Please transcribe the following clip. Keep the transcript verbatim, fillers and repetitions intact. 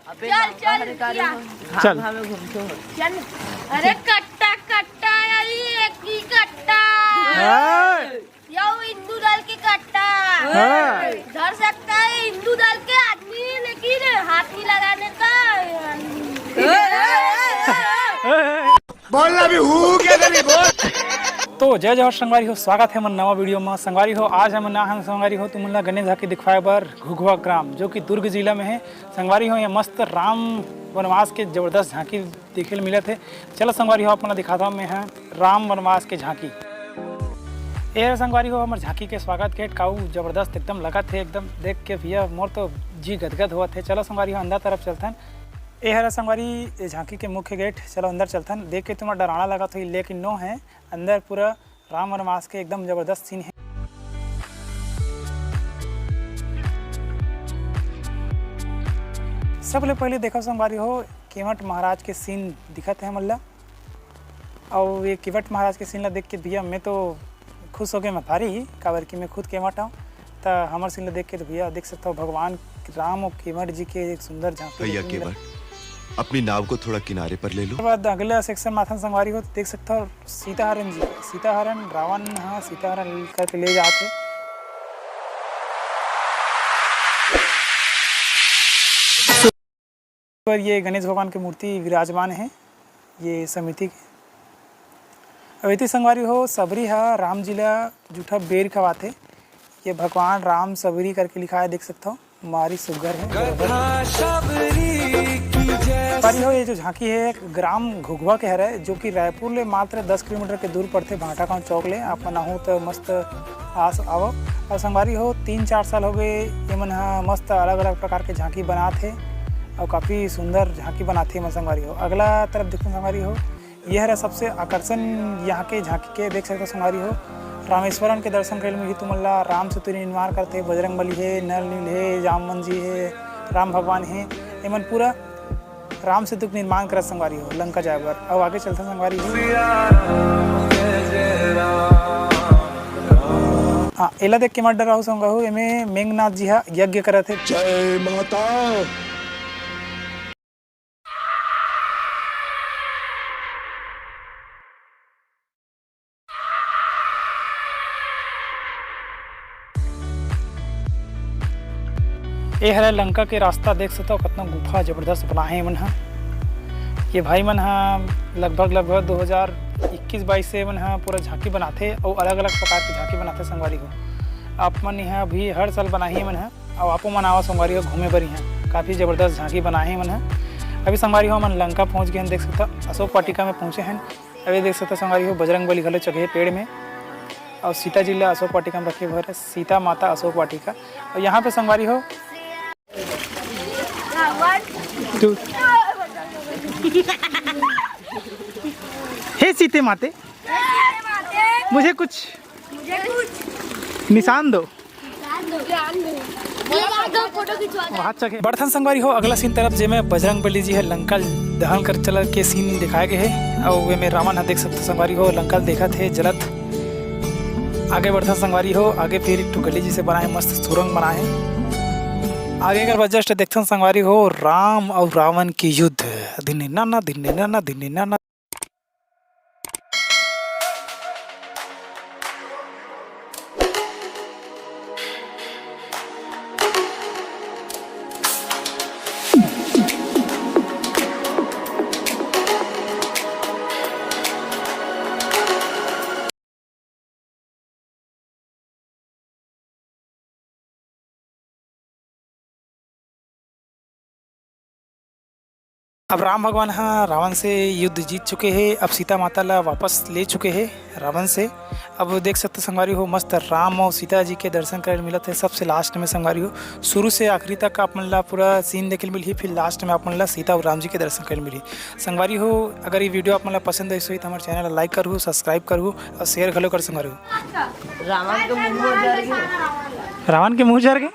चल, चल, चल। अरे कट्टा, कट्टा, यही एक ही कट्टा। हाँ। यो हिंदू दल के कट्टा। हाँ। डर सकता है हिंदू दल के आदमी, लेकिन हाथ नहीं लगाने का। बोलना भी हूँ क्या करी बोल। तो जय जोहार संगवारी हो, स्वागत है हमर नवा वीडियो में। संगवारी हो, आज हम ना हम संगवारी हो तुमन ला गणेश झांकी दिखवाए बर घुघवा ग्राम, जो कि दुर्ग जिला में है। संगवारी हो, ये मस्त राम वनवास के जबरदस्त झांकी देखे ल मिलत हे। चलो संगवारी हो, आप मन ला दिखाता हूँ मैं ह राम वनवास के झांकी। ए हरे संगवारी हो, हमर झांकी के स्वागत गेट काऊ जबरदस्त एकदम लगत हे, एकदम देख के भैया मोर तो जी गदगद होवत हे। चलो संगवारी हो, अंदर तरफ चलथन। ए हरे संगवारी, ए झांकी के मुख्य गेट। चलो अंदर चलथन, देख के तुम्हारा डराना लगत होही, लेकिन नो है, अंदर पूरा राम वनवास के एकदम जबरदस्त सीन है। सबले पहले देखो संगवारी हो, केवट महाराज के सीन दिखत है हमन ला। अउ ये केवट महाराज के सीन ला देख के भैया मैं तो खुश हो गए, मैं भारी ही, काबर कि मैं खुद केवट हूँ। त हमर सीन ला देख के तो भैया देख सकते हो, भगवान राम और केवट जी के एक सुंदर झांकी भैया देखने मिला। केवट, अपनी नाव को थोड़ा किनारे पर ले लो। ओकर बाद अगला सेक्शन माथन संगवारी हो, तो देख सकते हो सीता हरण जी, सीता हरण, रावण ह सीता हरण करके ले जात हे। पर ये गणेश भगवान की मूर्ति विराजमान है ये समिति के। अब एती संगवारी हो, सबरी ह राम जी ला जूठा बेर खवाथे। ये भगवान राम सबरी करके लिखा है, देख सकते हो, मारी सुग्घर है। संगवारी हो, ये जो झांकी है, ग्राम घुघवा के हरे, जो कि रायपुर ले मात्र दस किलोमीटर के दूर पड़थे, भाटागांव चौक ले। आप मन आहू त मस्त आस आवो। और संगवारी हो, तीन चार साल हो गए, ये मन ह मस्त अलग-अलग प्रकार के झांकी बनात हे और काफ़ी सुंदर झांकी बनात हे ये मन संगवारी हो। अगला तरफ देखो संगवारी हो, ये हरे सबसे आकर्षण यहाँ के झांकी के, देख सकते हो संगवारी हो, रामेश्वरन के दर्शन करे मिलही तुमन ला। राम सेतु निर्माण करथे, बजरंग बली हे, नल नील हे, जामवंत जी हे, राम भगवान हे, ये मन पूरा राम सेतु के निर्माण करत संगवारी हो, लंका जाए बर। अउ आगे चलथन संगवारी हो। हाँ, एला देख के मत डराहू संगवारी हो, एमे मेघनाथ जी ह यज्ञ करत हे। जय माता। ए हरे लंका के रास्ता, देख सकथव कतना गुफा जबरदस्त बनाए हे एमन ह। ये भाई मन ह लगभग, लगभग दो हज़ार इक्कीस बाईस से एमन ह पूरा झांकी बनाथे अउ अलग-अलग प्रकार के झांकी बनाथे संगवारी हो। आप मन इहाँ भी हर साल बनाही एमन ह, अउ आपो मन आवा संगवारी हो घूमे बर इहाँ। काफ़ी जबरदस्त झांकी बनाए हे एमन ह। अभी संगवारी हो हमन लंका पहुँच गए हन, देख सकथव अशोक वाटिका में पहुँचे हन। अभी देख सकथव संगवारी हो बजरंग बली घलो चघे हे पेड़ में। अउ सीता जी ला अशोक वाटिका में रखे हुए हरे, सीता माता अशोक वाटिका। अउ यहाँ पे संगवारी हो, तू, हे सीते माते, मुझे कुछ निशान दो। ये आ गए, फोटो खिंचवा दे। बढ़थन संगवारी हो अगला सीन तरफ, जेमे बजरंग बली जी ह लंका दहन कर चल के सीन दिखाए गए हे। अउ एमे रावण ह देख सकथव संगवारी हो लंका देखत हे जलत। आगे बढ़थन संगवारी हो, आगे फिर एक ठो गली जैसे बनाए, मस्त सुरंग बनाए हे। आगे कर बस just देखथन संगवारी हो राम अउ रावण के युद्ध, धिन्ने नाना, धिन्ने नाना, धिन्ने नाना। अब राम भगवान ह रावण से युद्ध जीत चुके हे। अब सीता माता ला वापस ले चुके हे रावण से। अब देख सकथव संगवारी हो, मस्त राम अउ सीता जी के दर्शन करे ल मिलत हे सबसे last में संगवारी हो। शुरू से आखिरी तक आप मन ला पूरा scene देखे ल मिलही, फिर last में आप मन ला सीता अउ राम जी के दर्शन करे ल मिलही। संगवारी हो, अगर ये video आप मन ला पसंद आइस होही, त हमर channel ला like करहू, subscribe करहू अउ share घलो कर संगवारी हो। रावण के मुंह जर गे। रावण के मुंह जर गे?